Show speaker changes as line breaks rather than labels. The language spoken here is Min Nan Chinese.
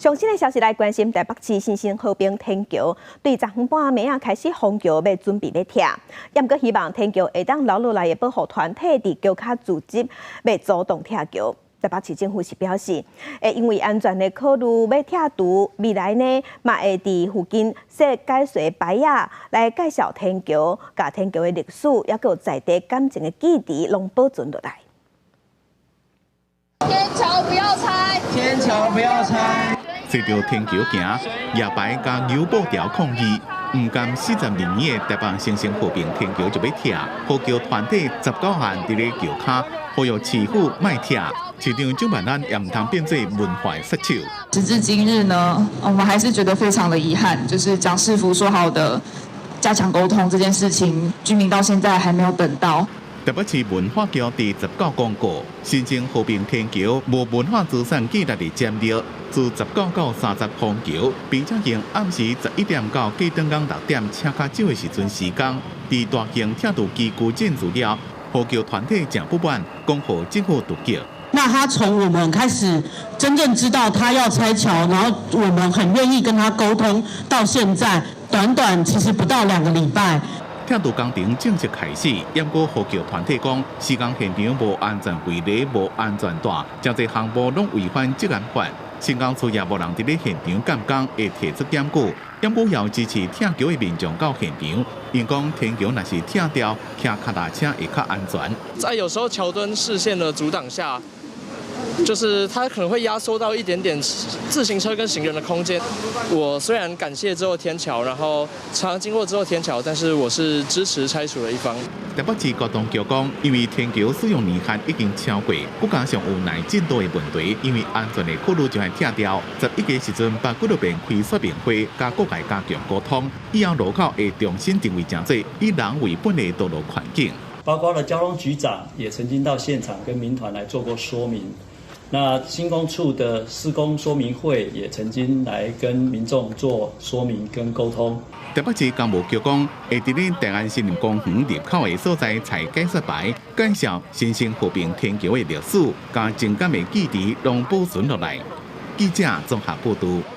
上新的消息來關心台北市新生和平天橋，對10分半暝仔開始封橋，欲準備欲拆。毋過希望天橋會當留落來的保護團體佇橋跤組織，欲主動拆橋。台北市政府是表示，會因為安全的考慮，欲拆除，未來呢嘛會佇附近設解說牌仔來介紹天橋，共天橋的歷史，抑閣有在地感情的記憶，攏保存落來。
天橋不要拆！
天橋不要拆！
隨著天橋行，舉牌佮扭布條抗議，毋甘42年的台北新生和平天橋就欲拆，護橋團體19萬佇咧橋跤，呼籲市府莫拆，市長蔣萬安也毋通變做文化殺手。
時至今日呢，我們還是覺得非常的遺憾，就是蔣市府說好的加強溝通這件事情，居民到現在還沒有等到。
台北市文化局佇19公告，新生和平天橋無文化資產價值的潛力，自19到30封橋，並且用暗時11點到隔轉工6點車較少的時陣時間，佇大型拆除機具進駐了，護橋團體誠不滿，講予政府突擊。
那他從我們開始真正知道他要拆橋，然後我們很願意跟他溝通，到現在短短其實不到2個禮拜。
拆除工程正式開始，毋過護橋團體講，施工現場無安全圍欄、無安全帶，誠濟項目攏違反職安法。新工處也無人佇咧現場監工，會提出檢舉。毋過有支持拆橋的民眾到現場，𪜶講天橋若是拆掉，騎腳踏車會較安全。
在有時候橋墩視線的阻擋下，就是它可能會壓縮到一點點自行車跟行人的空間。我雖然感謝這座天橋，然後常常經過這座天橋，但是我是支持拆除的一方。
台北市交通局講，因為天橋使用年限已經超過，閣加上有耐震度的問題，因為安全的考慮就愛拆掉。11個時陣，八幾落邊開說明會，佮各界加強溝通，以後路口會重新定位成做以人為本的道路環境。
包括了交通局長也曾經到現場跟民團來做過說明。那興工處的施工說明會也曾經來跟民眾做說明跟溝通。
台北市工務局講，會佇咧大安森林公園入口的所在設解說牌，介紹新生和平天橋的歷史，共情感的記憶攏保存落來。記者綜合報導。